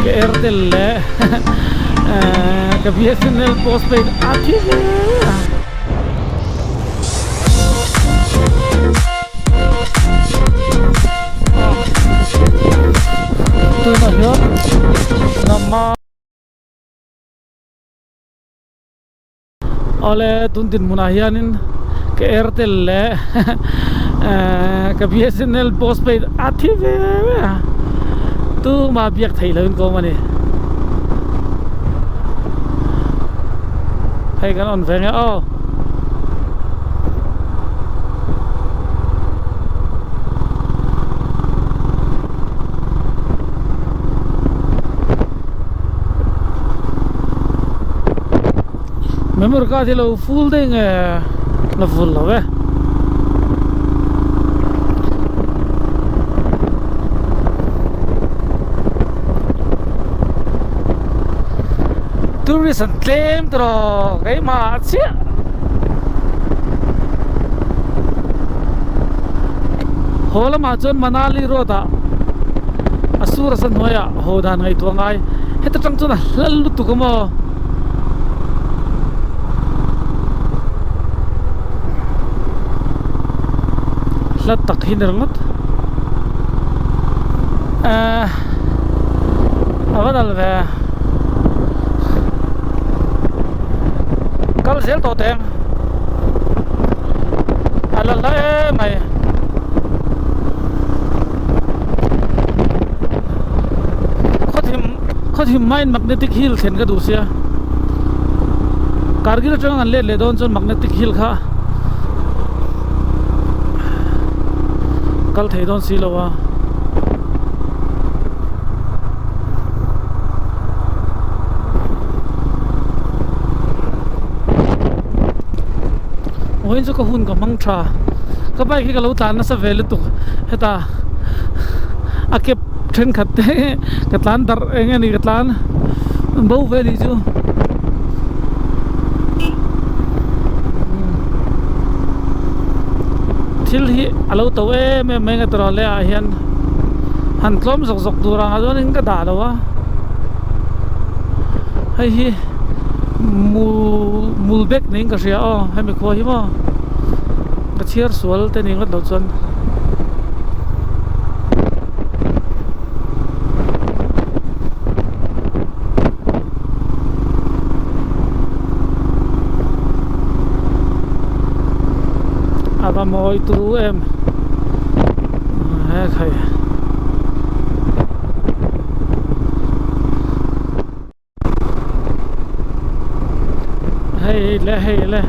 Ka Airtel leh ka BSNL postpaid a thi ve a. Tunah hian nama. Awle tun dinhmunah hianin ka Airtel leh ka BSNL postpaid a thi ve ve a tumah biak theih lohin ka awm a ni hei kan on ve nge aw. Memory card hi lo full daih nge la full lo e. Tourist an tlem tawh keimah chiah. Haw lamah chuan Manali road ah a sur a sa hnuaiah haw dan ngaihtuah ngai heta tang chuan a hlal lutuk a maw. Hla tak hi ni ringawt ehh a va dal ve kal zel tawh teh ang a la hla em mai. Khawthim hmain magnetic hill thlen ka duh sia Kargil atanga kan let leh dawn chuan magnetic hill kha kal thei dawn si lo a. Vawiin chu ka hun ka hmang tha ka bike hi ka lo tlan nasa ve lutuk heta a kep thenkhat te ka tlan darh eng nge ni ka tlan bo ve anih chu thil hi a lo to em em mai nga tawrh leh ah hian han tlawm zawk zawk tur ang ah chuanin ka dah lo a hei hi mul mul bag niin ka hria aw hemi khua hi maw ka chhiar sual te ni ngawt lo chuan. A va mawi turu em he khai hei le hei le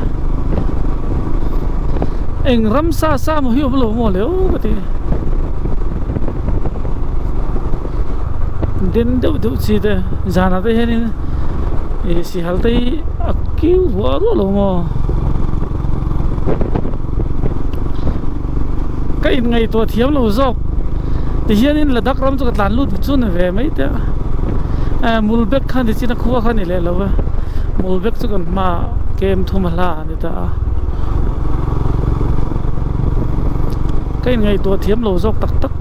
eng ramsa sa maw hi awm lo maw le aw ka ti den deuh deuh chi te zanah te hianin ih sihal te hi a kiu ruah ruah lo maw ka inngaihtuah thiam lo zawk tihianin Ladakh ram chu ka tlan lut chu ni ve mai te a. Eh Mulbek kha ni chin a khua kha ni leh lo a Mulbek chu kan hmaah kem thum a hla a ni ta a ka inngaihtuah thiam lo zawk tak tak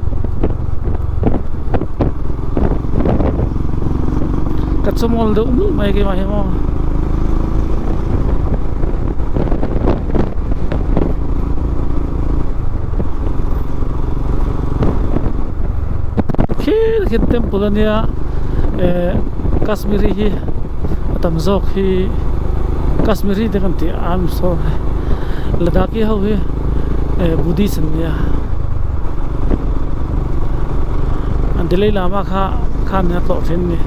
ka chawmawl deuh mul mai keimah hi maw. Khi khi temple ania eh kashmiri hi a tam zawk hi kashmiri te kan tih a I'm sorry ladakhi ho hi eh buddhist an nia an dalai lama kha khan a tlawh thin a ni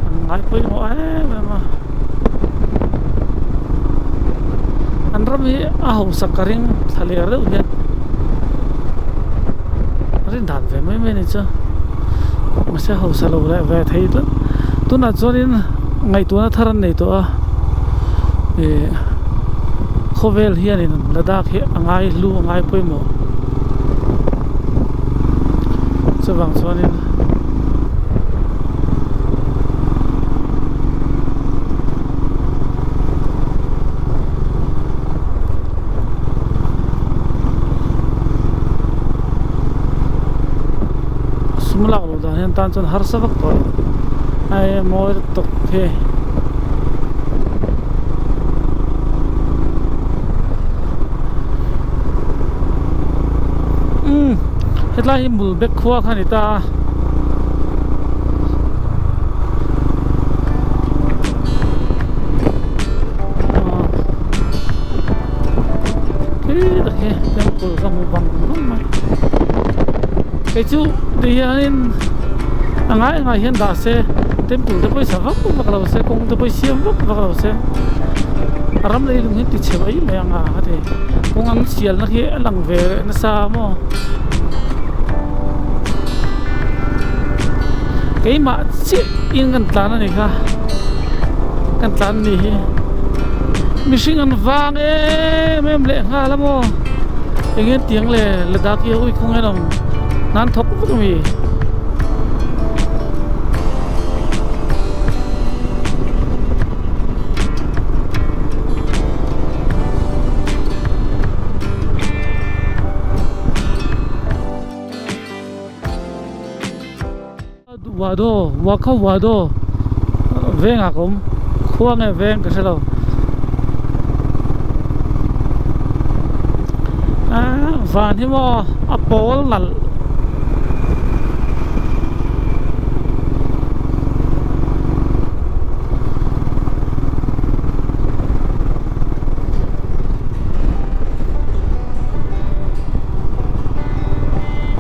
an ngai pawimawh em em a an ram hi a hausak ka ring thla leh reuh hian rin dan ve mai mai a ni chu mahse hausa lo leh ve thei tlat tunah chuanin ngaihtuahna thar an nei tawh a ih khawvel hianin Ladakh hi a ngai hlu a ngai pawimawh chuvang chuanin. tan chuan harsa vak tawh lo hei a mawi lutuk khi. Umm hetlai hi Mulbek khua kha a ni ta a. Khi tak hi temple ka hmu vang vang mai kei chu ti hianin a ngai ngai hian dah se temple te pawisa vak vak lo se kawng te pawh siam vak vak lo se a ram lei lung hi ti chhe mai mai ang a a ti kawng ang sialna khi a lang ve nasa maw keimah chiah in kan tlan a ni kha kan tlan a ni hi mihring an vang em em leh nghal a maw eng nge tiang le Ladakh hi ui khawng hian awm nan thawk vek a mi. Wado Wakha Wado vengah ka awm khua nge veng ka hre lo ah van hi maw a pawl nalh.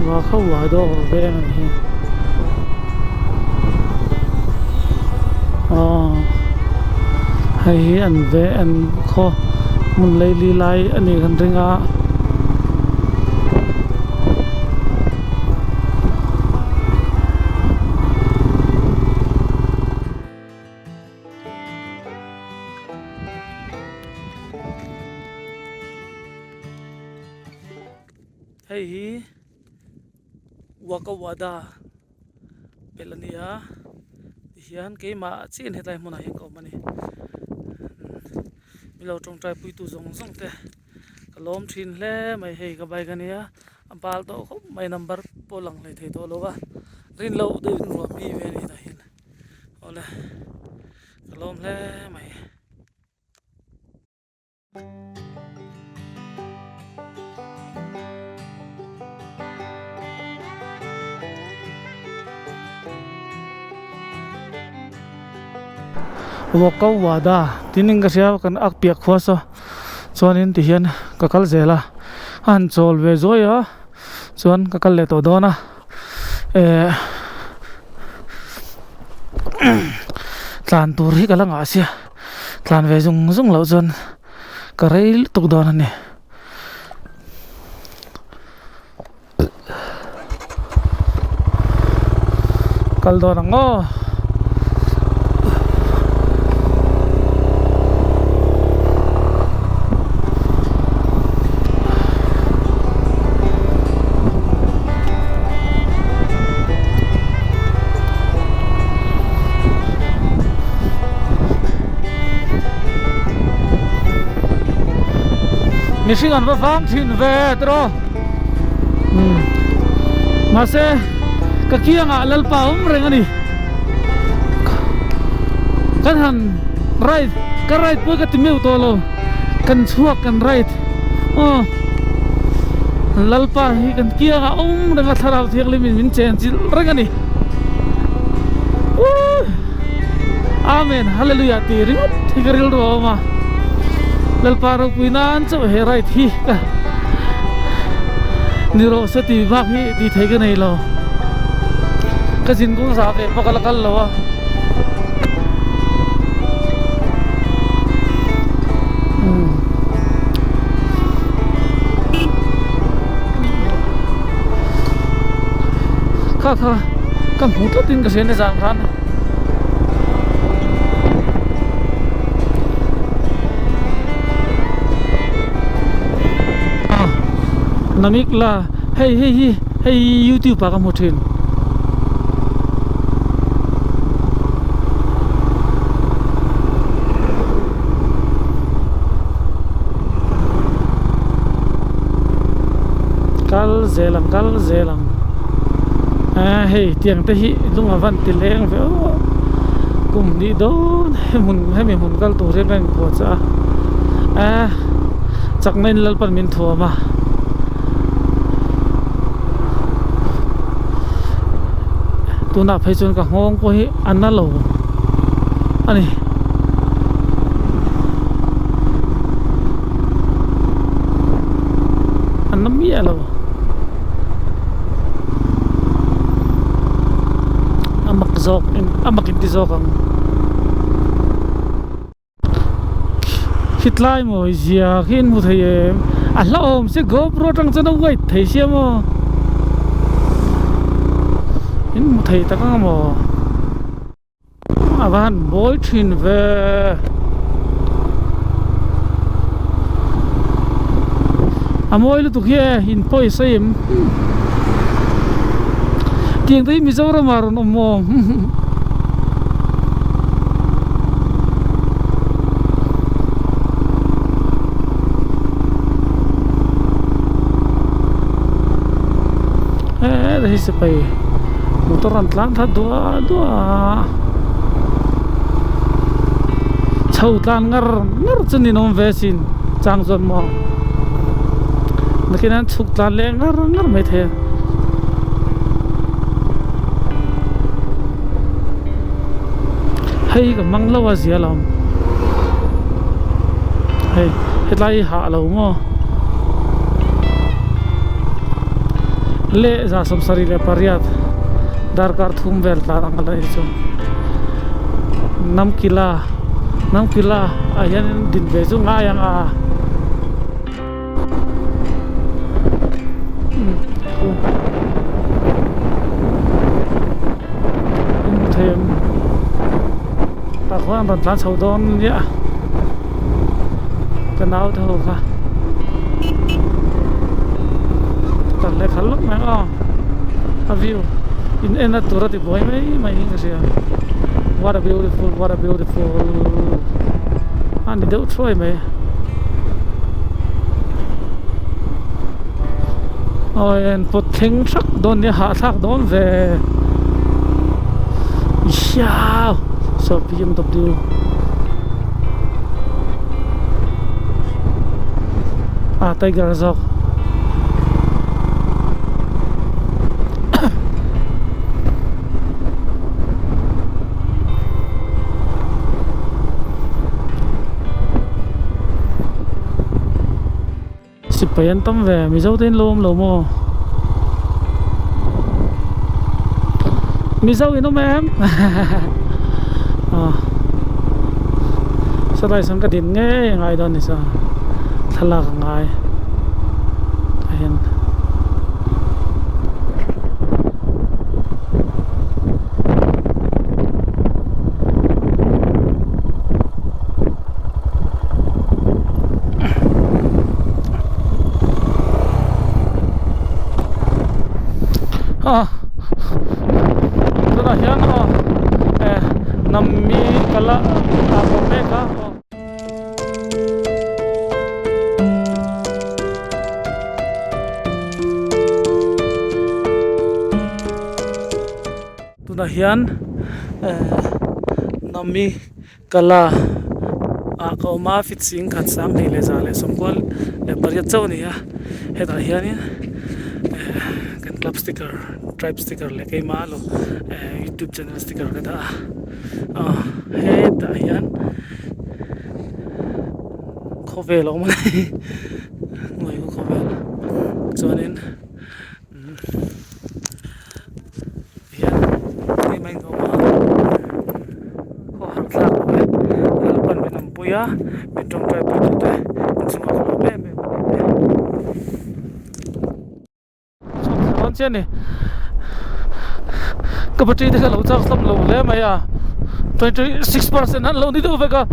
Wakha Wado veng a ni hi. Aw hei hi an ve an khaw hmun leili lai a nih kan ring a. Hei hi Wakawada pelh a ni a tihian keimah chiahin hetlai hmunah hian ka awm a ni milo tawngtai puitu zawng zawng te ka lawm thin hle mai hei ka bike a nia a bal tawh khawp mai number pawh lang hlei thei tawh lo va rin loh deuhin ruah mi ve a ni tah hian awle ka lawm hle mai. Wakawada tin in ka hria kan ak piah khua saw chuanin tihian ka kal zel a a han chawl ve zuai a chuan ka kal leh tawh dawn a eh tlan tur hi ka la ngah sia. Tlan ve zung zung loh chuan ka rei lutuk dawn a ni. Kal dawn ang aw. Mihring an va vang thin ve tiraw umm mahse ka kiangah Lalpa a awm reng a ni kan han ride ka ride pawh ka ti meuh tawh lo kan chhuak kan ride aw Lalpa hi kan kiangah a awm reng a thlarau thianghlim in min chen chilh reng a ni. Amen Hallelujah tih ringawt hi ka rilru a awm a Lalpa ropui nan chauh he ride hi ka ni rawh se tih bak hi tih theih ka nei lo ka zin kawng zah ve bawk a la kal lo a. Kha kha ka hmu tlat in ka hria nizan khan ah namik la hei hei hi hei hi youtube ah ka hmu thin. Kal zel ang kal zel ang. Ehh hei tiang te hi lung a van ti leng ve aw kum hnih dawn hmun hemi hmun kal tur hian ka inphuah chah a ehh chakna in Lalpan min thuam a. Tunah phei chuan ka nghawng pawh hi a na lo a ni. A na miah lo. A mak zawk a mak in ti zawk ang. Khitlai maw zia khi in hmu thei em? A hlauhawm si GoPro atang chuan a white thei sia maw? In hmu thei tak ang maw? A va han bawi thin ve. A mawi lutuk hi e in pawisa im. Tiang te hi Mizoram ah rawn awm maw? He hi sipai motor an tlan thla duah duah a chho tlan ngar ngar chu ni nawm ve asin chang chuan maw nakin an chhuk tlan leh ngar ngar maithei a. Hei ka hmang lo a zia lo hei hetlai hi hah lo maw leh za 78 darkar thum vel tlan ang a la ni chu Namkila Namkila ah hian din ve chu ngai ang a. Tah khuan an rawn tlan chho dawn nia ka nau te ho kha kan leh khalh lawk mai ang aw a view in en na tur a ti buai mai mai in ka hria what a beautiful what a beautiful a ni deuh thuai mai. Awi en pawt thleng thak dawn nia hahthlak dawn ve ihiau saw B_M_W ah tiger zawk. Sipai an tam ve Mizo te in lo awm lo maw Mizo in awm em ah satlai sawn ka din ngei ngai dawn ni sa thlalak a ngai a hian. Ah tunah hian aw eh nammi kala ah awm mek a aw. Tunah hian eh nammi kala ah ka awm a fit sing khat sang hnih leh za leh sawmkual leh pariat chauh a ni a hetah hianin eh kan club sticker tribe sticker leh keimah lo eh youtube channel sticker ka dah a aw hetah hian khawvel a awm a ni ngawi khawvel chuanin. Hian hnim a inawm a khaw harh thlak awm e Lalpan min awmpui a min tawngtai pui tute in chungah ka lawm em em a ni e. Chhuak thla dawn chiah a ni ka battery te kha lo charge hlawm lo hle mai a 26% an lo ni deuh vek a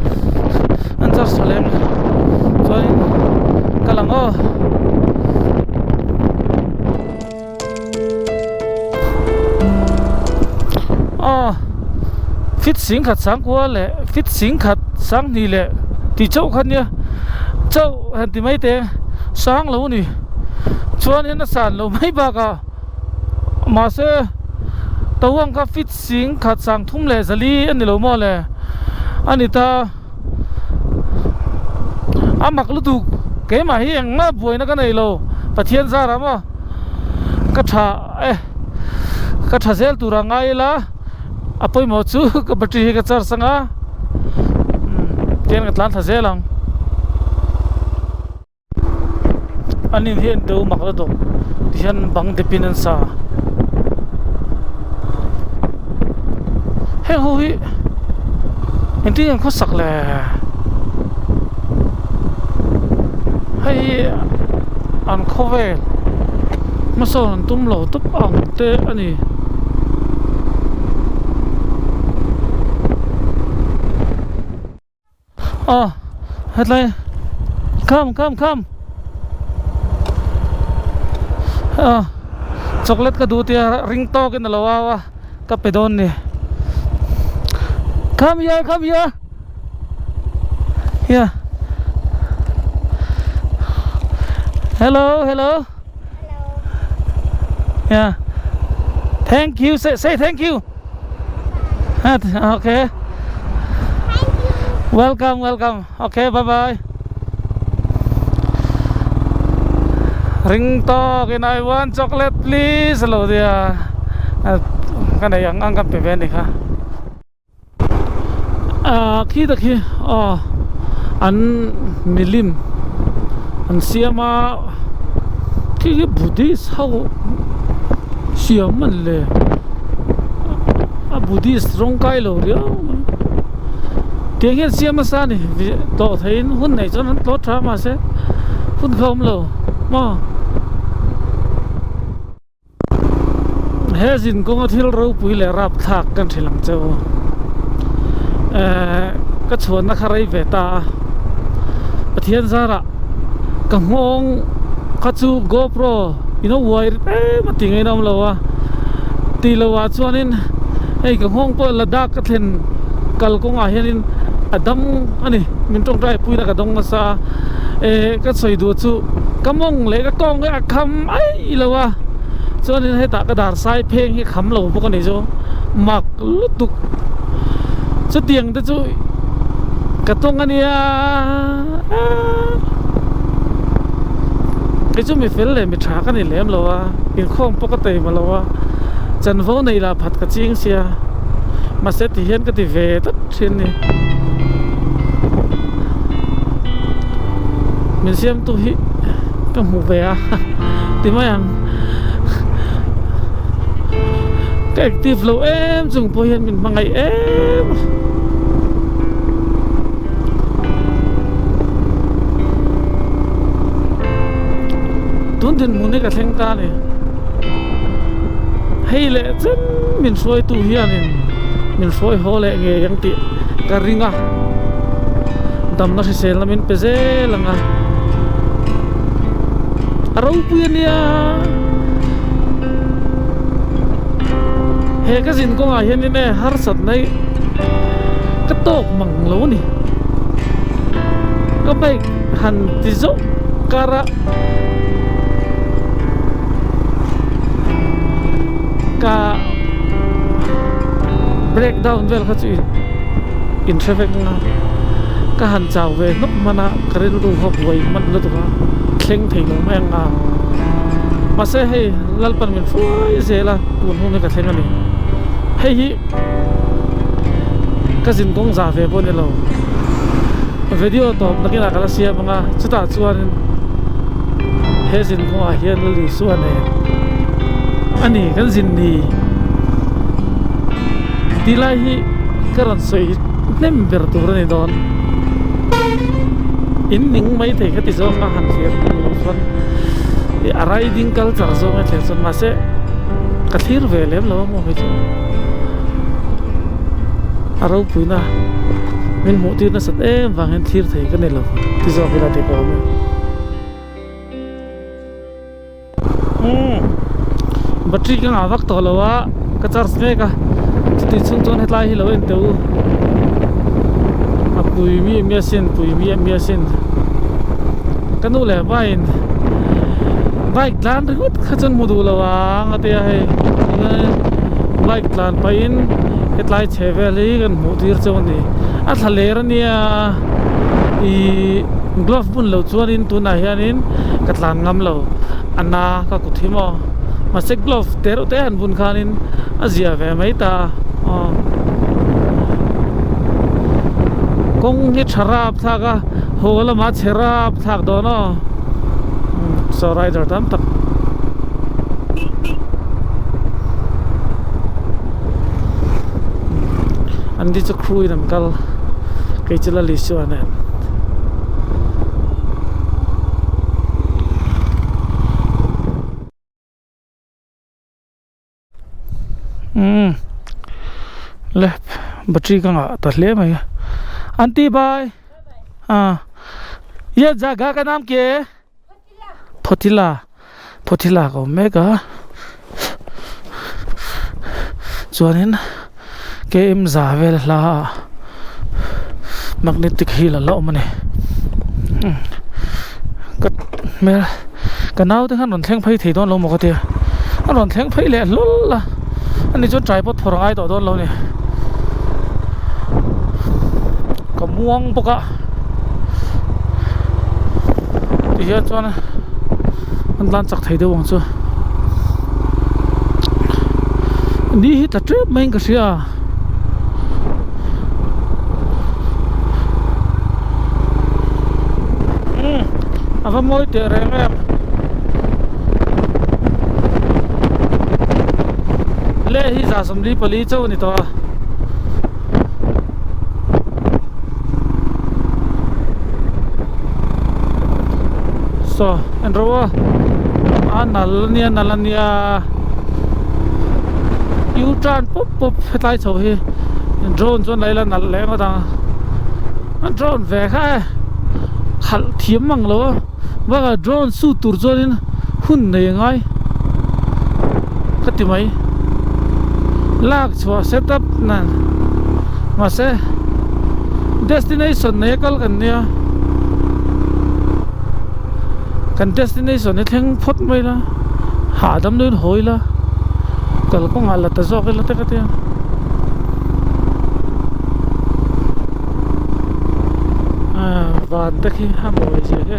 an charge tha lem chuanin ka lang aw. Aw fit sing khat sang kua leh fit sing khat sang hnih leh tih chauh kha nia chauh han ti mai teh sang lo a ni chuanin a san lo mai bakah mahse. Tawang kha fit sing khat sang thum leh zali a ni lo maw le a ni ta a mak lutuk keimah hi engmah buaina ka nei lo Pathian zar ah maw ka tha e ka tha zel tur a ngai ila a pawimawh chu ka battery hi ka charge anga tihian ka tlan thla zel ang. An in hi an to mak lutuk tihian bang depin an sa heng ho hi engtin nge an khawsak le hei hi an khawvel hmasawn an tum lo tawp ang te a ni. Aw hetlai come come come aw chocolate ka duh tia ring tawk in alo au a ka pe dawn ni come here come here here hello hello yeah thank you say say thank you Okay. Thank you. Welcome, welcome. Okay, bye bye. Ring tawk in I want chocolate please lo dia. Ka nei ang ang kan pe ve ni kha. Ah khi tak hi aw an milim an siam a khi hi Buddhist ho siam an le a Buddhist rawng kai lo riau mai tiang hian siam nasa a ni tlawh theihin hun nei chuan an tlawh tha mahse hun kha awm lo maw. He zin kawnga thil ropui leh rapthlak kan hrilh ang che u. Ehh ka chhuanna kha rei ve ta a, Pathian zarah ka nghawng kha chu GoPro in a uai em a ti ngeiin a awm lo a, tih loh ah chuanin hei ka nghawng pawh Ladakh ka thlen kal kawngah hianin a dam a ni, min tawngtai puina ka dawng nasa a, ehh ka sawi duh chu ka mawng leh ka kawng hi a kham ai. I lo a, chuanin hetah ka dar sai pheng hi kham lo bawk a ni chu, mak lutuk chutiang te chu ka tawng a nia kei chu mi fel leh mi tha ka ni lem lo a, inkhawm pawh ka taima lo a, chanvo nei lah phat ka ching sia, mahse ti hian ka ti ve tlat thin a ni, min siamtu hi ka hmu ve a. Ti mai ang ka active lo em chung pawh hian min hmangaih em a tun dinhmun hi ka thleng ta a ni hei leh chen min hruaitu hianin min hruai haw leh ngei ang tih ka ring a damna hriselna min pe zel ang a. A ropui a nia he ka zin kawngah hianin e harsat na hi ka tawk mang lo a ni ka bike han ti zawk kar a ka break down vel kha chu in hre vek ang a ka han chau ve hnawk hman a ka rilru kha buai hman lutuk a thleng thei lo mai ang a mahse hei Lalpan min hruai zel a tun hun hi ka thleng a ni hei hi ka zin kawng za ve pawh a ni lo video tawp nakinah ka la siam ang a chutah chuanin he zin kawngah hian Lal Isua nen a ni kan zin ni tih lai hi ka rawn sawi hnem ber tur a ni dawn. In ning mai thei kha ti zawng a han thlir lo chuan ih a riding culture zawng a thlir chuan mahse ka thlir ve lem lo a maw hei chu a ropuina min hmuh tir nasat em vang hian thlir thei ka ni lo ti zawk ila tih ka awm e. Umm battery ka ngah vak tawh lo a ka charge mek a chutih chhung chuan hetlai hi lo en teh u a pui mi mi asin pui mi mi asin ka nu leh pa in bike tlan ringawt kha chuan hmu duh lo ang a tia hei. Bike tlan pahin hetlai chhe vel hi kan hmuh tir cheu a ni. A thla ler a nia ihh glove bun loh chuanin tunah hianin ka tlan ngam lo a na ka kut hi maw mahse glove te reuh te han bun khanin a zia ve mai ta aw kawng hi tha rap thlak a haw lamah chhe rap thlak dawn aw saw rider tam tak. An di chu crew in an kal kei chu la Lisua nen. Umm le battery ka ngah ta hle mai a aunty bye ah ye jagah ka naam kya hai Phawthila Phawthila ka awm mek a chuanin km za vel hla ah magnetic hill a la awm a ni ka hmel ka naute khan rawn thleng phei thei dawn lo maw ka tia a rawn thleng phei leh hlawl a ani chuan tripod phawrh a ngai tawh dawn lo a ni ka muang bawk a tihian chuan an tlan chak thei deuh ang chu ni hi tla tep maiin ka hria. A va mawi teh reng em le hi 144 chauh a ni tawh a. Saw en rawh a a nal ania nal ania U turn pawp pawp hetlai chho hi drone chuan la ila nalh leh ngawt ang a drone ve kha e khalh thiam mang lo a bakah drone shoot tur chuanin hun nei a ngai ka ti mai lak chhuah set up nan mahse destination nei a kal kan nia kan destination hi thleng phawt mai ila hahdam deuhin haw ila kalkawngah la ta zawk ila te ka tia. Van te khi a mawi zia hi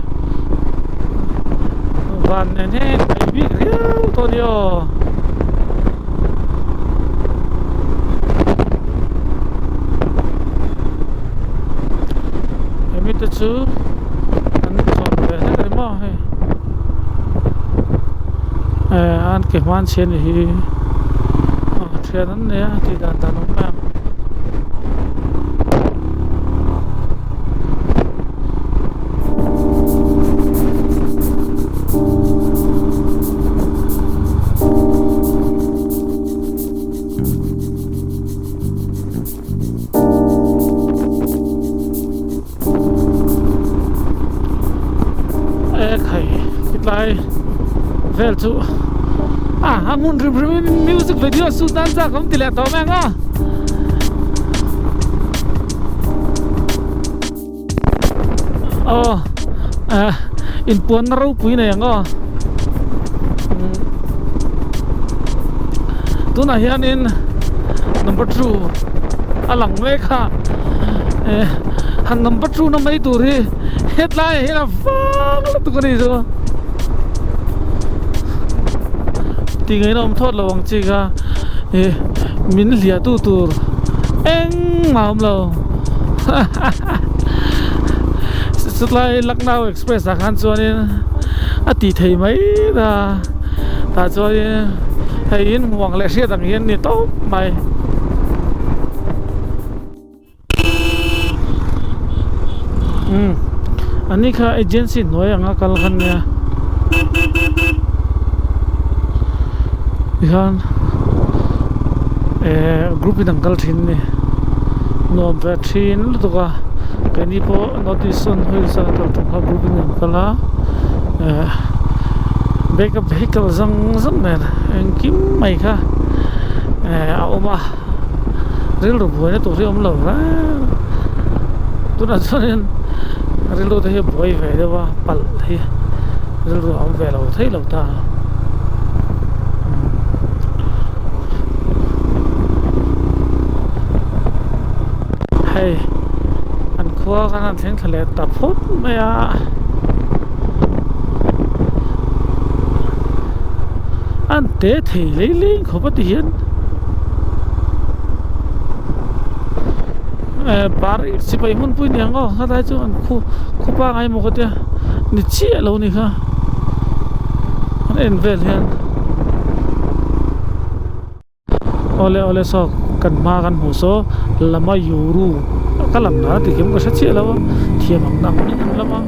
van nen hian a inhnaih bik riau tawh a ni aw. Hemi te chu an chawm ve hlek a ni maw hei eh an ke hman chhe a ni hi aw thian an nei a tih dan dan awm mai ang. E khai tlai vel chu a a hmun hrim hrim in music video shoot nan chak awm ti leh tawh mai ang a. Aw eh inpuanna ropui nei ang aw tunah hianin number two a lang mek a eh han number two na mai tur hi hetlai ah hian a vang lutuk a ni chu tih ngaihna awm thawt lo ang chi kha ih min hliah tu tur engmah a awm lo. Chutlai Lucknow Express ah khan chuanin a tih thei mai ta tah chuanin hei in hmuh ang leh hriat ang hian a ni tawp mai. Umm ani kha agency hnuai anga kal kha nia tihian eh group in an kal thin a ni nuam ve thin lutuk a keini pawh north east on wheels a kal tum kha group in an kal a eh backup vehicle zawng zawng nen engkim mai kha eh a awm a rilru buaina tur hi a awm lo reng tunah chuanin rilru te hi a buai ve deuh a palh hi rilru a awm ve lo thei lo ta. Hei an khua khan an thleng thla leh ta phawt mai a. An te thei lei lei khawp a ti hian eh bar sipai hmunpui ni ang aw helai chu an khu khupa ngai maw ka tia ni chiah lo ni kha an en vel hian. Awle awle saw kan hma kan hmuh saw lama yuru ka lam dan a ti khiam ka hre chiah lo a thiam ang ang in an lam a.